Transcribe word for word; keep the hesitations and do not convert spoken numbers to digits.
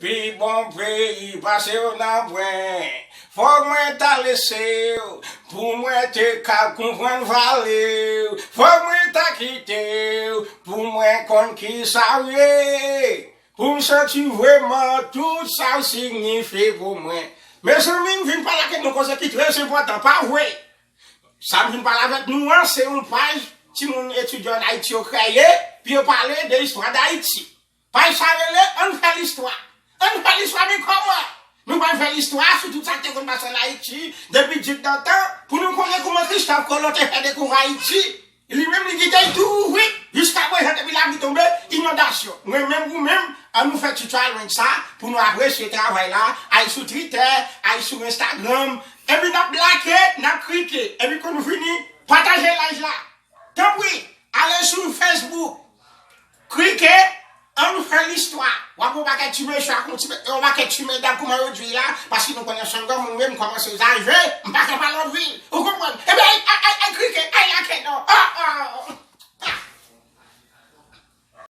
Pi bon peyi pase w nan pwen. Fòk mwen ta lese w pou mwen te ka konprann vale w. Fòk mwen ta kite w pou mwen konn ki sa w ye. Pou m santi vrèman tout sa w signifye pou mwen. Mezanmi, m vin pale ak nou koze ki trè enpòtan, pa vre? Sa m vin pale avèk nou an, se yon paj timoun etidyan ann Ayiti yo kreye, pou yo pale de istwa d Ayiti. Paj sa rele Ann fè listwa. Ann fè listwa, men kòman? Nou pral fè listwa sou tout sa k te konn pase ann Ayiti, depi dikdantan, pou nou konnen kòman Kristòf Kolon te fè dekouvri Ayiti. Li menm, li kite l tou ouvri, jiska prezan, depi lapli tonbe, inondasyon. Mwen menm, ou menm, ann nou fè ti challenge sa, pou nou apresye travay la, al sou Twitter, al sou Instagram, epi n ap like, n ap klike, epi kon nou fini, pataje live la. Tanpri, ale sou Facebook, klike, ann fè listwa. W ap wè yon pakèt ti mesye ak yon ti, yon pakèt ti medam kòman yo di la, paske nou konnen se yon granmoun, men m kòmanse zayve, m pa ka pale anpil. Ou konprann? Ebyen, ay, ay, ay,